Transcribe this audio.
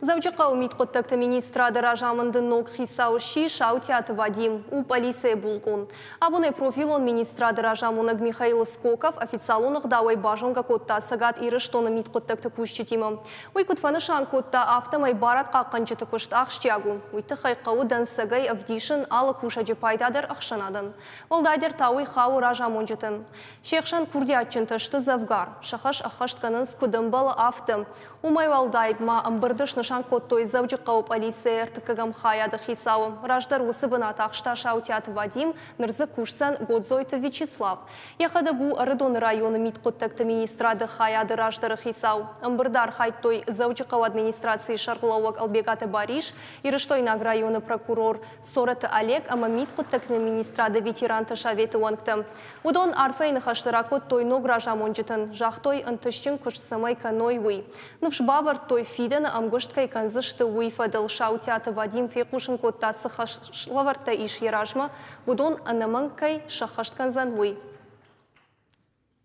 Дзӕуджыхъӕуы мидхъуыддӕгты министрады разамынды ног хицау сси Саутӕты Вадим, у пъӕлицӕйы булкъон. Абон ӕй профилон министрады разамонӕг Михаил Скоков официалон ӕгъдауӕй базонгӕ кодта Цӕгат Ирыстоны мидхъуыддӕгты кусджытимӕ. Уый куыд фӕнысан кодта, афтӕмӕй барадхъахъхъӕнджыты куыст ахсджиаг у. Уый тыххӕй хъӕуы дӕнцӕгӕй ӕвдисын алы кусӕджы пайда дӕр ӕхсӕнадӕн. Уӕлдайдӕр та уый хауы разамонджытӕн. Се хсӕн курдиатджынтӕ сты дзӕвгар. Сӕ хӕс ӕххӕст кӕнынц куыд ӕмбӕлы, афтӕ. Уымӕй уӕлдай ма ӕмбырды снысан кодтой Дзӕуджыхъӕуы пъӕлицӕйы ӕртыккӕгӕм хайады хицауы. Раздӕр уыцы бынат ахста Саутӕты Вадим, ныр дзы кусдзӕн Годзойты Вячеслав. Йӕхӕдӕг у Ӕрыдоны районы мидхъуыддӕгты министрады хайады раздӕры хицау. Ӕмбырды архайдтой Дзӕуджыхъӕуы администрацийы сӕргълӕууӕг Ӕлбегаты Барис, Ирыстойнаг районы прокурор Цорӕты Олег ӕмӕ мидхъуыддӕгты министрады ветеранты советы уӕнгтӕ. Уыдон арфӕйы ныхӕстӕ ракодтой ног разамонджытӕн, загътой, ӕнтыстджын куыст цӕмӕй кӕной, уый. Ныфс бавӕрдтой, фидӕны ӕмгуыст кӕй кӕндзысты, уый фӕдыл Саутӕты Вадим фехъусын кодта, цы хӕслӕвӕрдтӕ ис йӕ размӕ, уыдон ӕнӕмӕнг кӕй сӕххӕст кӕндзӕн, уый.